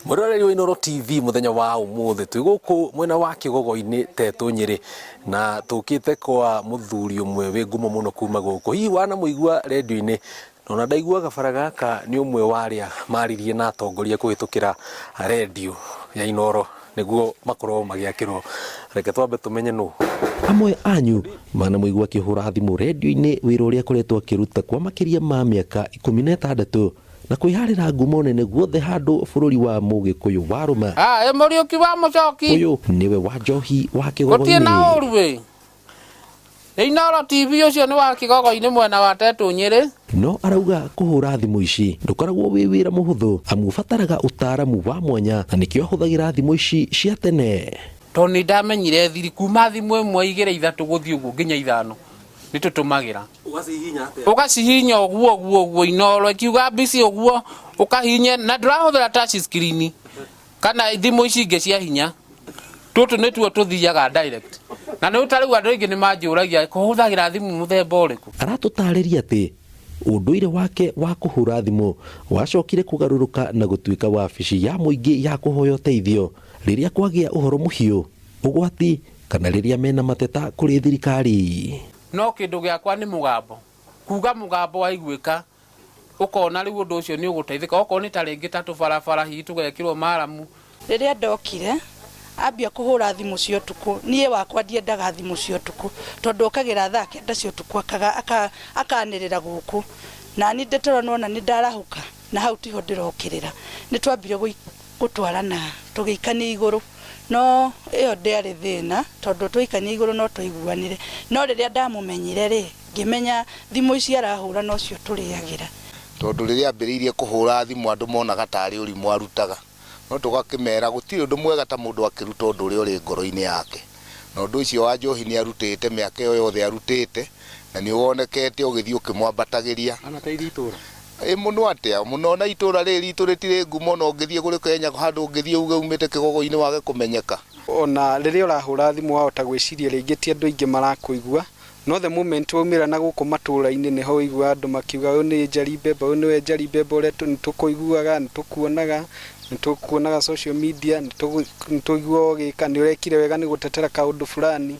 Mwĩroreri wa Inooro TV mũthenya wa ũmũthĩ twĩ gũkũ mwena wa Kĩgogo-inĩ Tetũ Nyĩrĩ na tũkĩte kwa mũthuri ũmwe wĩ ngumo mũno kuma gũkũ. Hihi wanamũigua rendio-inĩ na ona ndaigua gabara gaka nĩ ũmwe wa arĩa maririe na atongoria kũhĩtũkĩra rendio ya Inooro nĩguo makorwo magĩakĩrwo. Reke twambe tũmenye nũ. Amwe anyu manamũigua akĩhũra thimũ rendio-inĩ wĩra ũrĩa akoretwo akĩruta kwa makĩria ma mĩaka 16 na kwĩharĩra ngumo nene guothe handũ bũrũri wa Mũgĩkũyũ warũma. Ah, ĩ Mũriũki wa Mũcoki. Ũyũ nĩwe wa njohi wa Gũtirĩ na Kĩgogo-inĩ. ũru ĩ. Inooro TV ũcio nĩ wa Kĩgogo-inĩ mwena wa Tetũ Nyĩrĩ. No arauga kũhũra thimũ ici ndũkoragwo wĩ wĩra mũhũthũ amu ũbataraga ũtaaramu wa mwanya na nĩkĩo ahũthagĩra thimũ ici cia tene. Tondũ nĩ ndamenyire thiri kuma thimũ ĩmwe igĩrĩ ithatũ gũthiĩ ũguo nginya ithano nĩ tũtũmagĩra. Ũgacihihinya atĩa? Ũgacihihinya ũguo ũguo ũguo Inooro ĩkiuga mbici ũguo ũkahihinye na ndũrahũthĩra touch screen kana thimũ ici ingĩ cia hinya. Tũtũ nĩtuo tũthiaga direct. Na nĩ ta rĩu andũ aingĩ nĩ manjũragia kũhũthagĩra thimũ mũthemba ũrĩkũ. Aratũtarĩria atĩ ũndũire wake wa kũhũra thimũ wacokire kũgarũrũka na gũtuĩka wabici ya mũingĩ ya kũhoya ũteithio rĩrĩa kwagĩa ũhoro mũhiũ, ũgwati kana rĩrĩa mena mateta kũrĩ thirikari. No kĩndũ gĩakwa nĩ mũgambo. Kuga mũgambo waiguĩka ũkona rĩu ũndũ ũcio nĩ ũgũteithĩka. Okorwo nĩ ta rĩngĩ ta tũbarabara hihi tũgekĩrwo maramu. Rĩrĩa ndokire, ambia kũhũra thimũ cia ũtukũ. Niĩ wakwa ndiendaga thimũ cia ũtukũ, tondũ okagĩra thaa kenda cia ũtukũ akanĩrĩra gũkũ. Nani ndĩ toro nĩwona nĩndarahũka, na hau tiho ndĩrokĩrĩra. Nĩtwambire gũtwarana tũgĩikania igũrũ, no ĩyo ndĩarĩ thĩna tondũ twaikania igũrũ no twaiguanire. No rĩrĩa ndamũmenyire rĩ, ngĩmenya thimũ ici arahũra nocio tũrĩagĩra. Tondũ rĩrĩa ambĩrĩirie kũhũra thimũ andũ monaga tarĩ ũrimũ arutaga. No tũgakĩmera gũtirĩ ũndũ mwega ta mũndũ akĩruta ũndũ ũrĩa ũrĩ ngoro-inĩ yake. Na ũndũ ũcio wa njohi nĩ arutĩte mĩaka ĩyo yothe arutĩte, na nĩ wonekete ũgĩthiĩ ũkĩmwambatagĩria. Anateithia itũra? Ĩ mũno atĩa, mũno na itũra rĩrĩ ritũ rĩtirĩ ngumo na ũngĩthiĩ kũrĩ Kenya handũ ũngĩthiĩ uge umĩte Kĩgogo-inĩ wage kũmenyeka. Ona rĩrĩa ũrahũra thimũ wahota gwĩciria rĩngĩ ti andũ aingĩ marakũigua, no the moment waumĩra na gũkũ matũra-inĩ nĩho ũiguaga andũ makiuga ũyũ nĩ Njeri Mbemba, ũyũ nĩwe Njeri Mbemba ũrĩa nĩ tũkũiguaga, nĩ tũkuonaga, nĩ tũkuonaga social media, nĩ tũiguaga ũgĩka, nĩ ũrekire wega nĩ gũtetera kaũndũ fulani.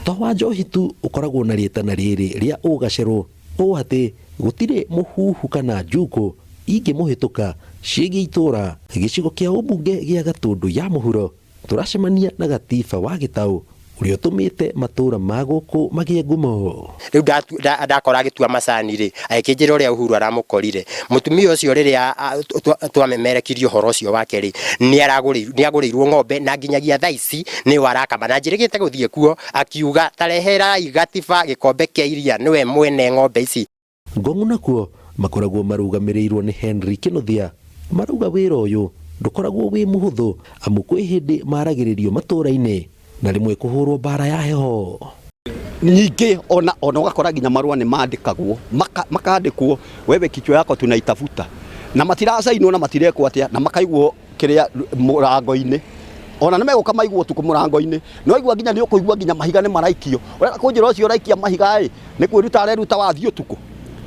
To wa njohi tu ũkoragwo na rĩtana rĩrĩ rĩa ũgacerũ ũũ atĩ gũtirĩ mũhuhu kana njukũ ingĩmũhĩtũka ciĩgiĩ itũra gĩcigo kĩa ũmbunge gĩa Gatũndũ ya mũhuro. Tũracemania na Gatiba wa Gĩtaũ ũrĩa ũtũmĩte matũũra ma gũkũ magĩe ngumo. Rĩu ndakora agĩtua macani rĩ, agĩkĩnjĩra ũrĩa Uhuru aramũkorire. Mũtumia ũcio rĩrĩa twamemerekirie ũhoro ũcio wake rĩ, nĩ agũrĩirwo ng'ombe na nginyagia thaa ici nĩyo arakama. Na njĩrĩgĩte gũthiĩ kuo akiuga ta reherai Gatiba gĩkombe kĩa iria nĩwe mwene ng'ombe ici. Ngong'u nakuo makoragwo marũgamĩrĩirwo nĩ Henry Kĩnuthia. Marauga wĩra ũyũ ndũkoragwo wĩ mũhũthũ amu kwĩ hĩndĩ maragĩrĩrio matũra-inĩ na rĩmwe kũhũrwo mbara ya heho. Ningĩ ona ona ũgakora nginya marũa nĩ mandĩkagwo maka, makandĩkwo wewe kichwa yako tunaitafuta na matiracainwo na matirekwo atĩa na makaigwo kĩrĩa mũrango-inĩ ona nĩ megũka maigwo ũtukũ mũrango-inĩ no igua nginya nĩ ũkũigua nginya mahiga nĩ maraikio ũrenda kũnjĩra ũcio ũraikia mahiga ĩ nĩ kwĩruta areruta wathiĩ ũtukũ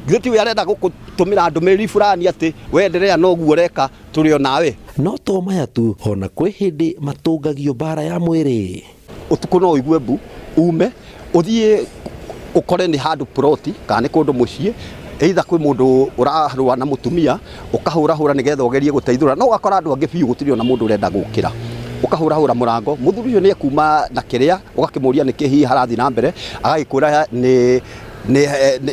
githĩ tiwe arenda gũkũtũmĩra ndũmĩrĩri fulani atĩ we endelea na ũguo ũreka tũrĩ o nawe. No to maya tu, ona kwĩ hĩndĩ matũngagio mbara ya mwĩrĩ. Ũtukũ no ũigue mbu ume ũthiĩ ũkore nĩ handũ plot kana nĩ kũndũ mũciĩ either kwĩ mũndũ ũrarũa na mũtumia ũkahũrahũra nĩgetha ũgerie gũteithũra no ũgakora andũ angĩ biũ gũtirĩ ona mũndũ ũrenda gũkĩra ũkahũrahũra mũrango mũthuri ũcio nĩ ekuma na kĩrĩa ũgakĩmũria nĩkĩ hihi harathiĩ na mbere agagĩkwĩra nĩ nĩ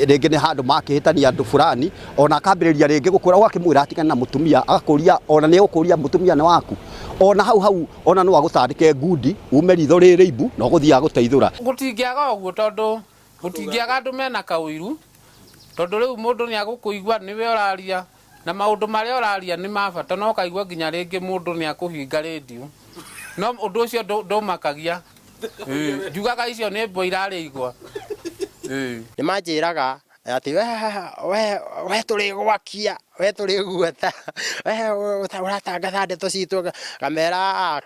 rĩngĩ nĩ handũ makĩhĩtania andũ fulani ona akambĩrĩria rĩngĩ gũkwĩra ũgakĩmwĩra atigane na mũtumia agakũria ona nĩ egũkũria mũtumia nĩ waku ona hau hau ona no agũtandĩke ngundi ume ritho rĩrĩ ibu na ũgũthiĩ agũteithũra. Gũtingĩaga ũguo tondũ gũtingĩaga andũ mena kaũiru tondũ rĩu mũndũ nĩ agũkũigua nĩwe ũraria na maũndũ marĩa ũraria nĩ ma bata na ũkaigua nginya rĩngĩ mũndũ nĩ akũhinga rĩndiũ no ũndũ ũcio ndũmakagia. Njugaga icio nĩ mbwa irarĩa igwa. Nĩ manjĩraga. Atĩ we we tũrĩgwakia, we tũrĩguota, we ũratangatha ndeto citũ, ngamera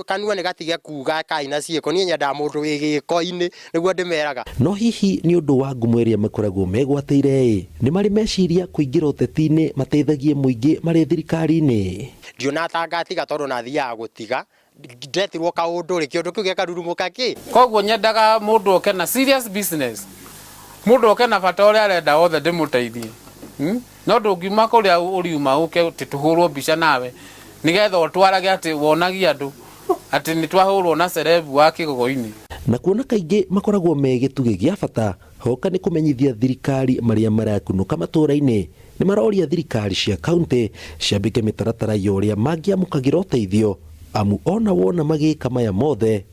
kanua nĩ gatige kuga kai na ciĩko, niĩ nyendaga mũndũ wĩ gĩko-inĩ, nĩguo ndĩmeraga. No hihi nĩ ũndũ wa ngumo ĩrĩa makoragwo megwatĩire-ĩ, nĩ marĩ meciria kũingĩra ũteti-inĩ mateithagie mũingĩ marĩ thirikari-inĩ? Ndionaga ta ngatiga tondũ ona thiaga gũtiga, ndetirwo kaũndũ rĩ, kĩũndũ kĩu gĩkarurumũka kĩ? Koguo nyendaga mũndũ oke na serious business, mũndũ oke na bata ũrĩa arenda wothe ndĩmũteithie. No ndũngiuma kũrĩa ũriuma ũke atĩ tũhũrwo mbica nawe nĩgetha ũtwarage atĩ wonagie andũ atĩ nĩ twahũrwo na celeb wa Kĩgogoinĩ. Na kuona kaingĩ makoragwo me gĩtugĩ gĩa bata hoka nĩ kũmenyithia thirikari marĩa marakunũka matũra-inĩ, nĩ maroria thirikari cia kauntĩ ciambĩke mĩtaratara ya ũrĩa mangĩamũkagĩra ũteithio amu ona wona magĩka maya mothe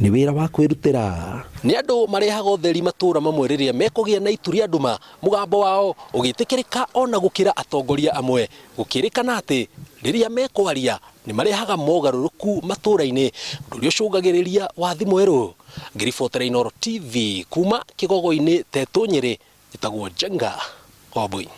nĩ wĩra wa kwĩrutĩra. Nĩ andũ marehaga ũtheri matũra mamwe rĩrĩa mekũgĩa na itu rĩa nduma, mũgambo wao ũgĩtĩkĩrĩka ona gũkĩra atongoria amwe, gũkĩrĩkana atĩ rĩrĩa mekwaria nĩ marehaga mogarũrũku matũra-inĩ, ũndũ ũrĩa ũcũngagĩrĩria wathi mwerũ. Ngĩribotera Inooro TV kuma Kĩgogo-inĩ Tetũ Nyĩrĩ, njĩtagwo Njenga Wambui.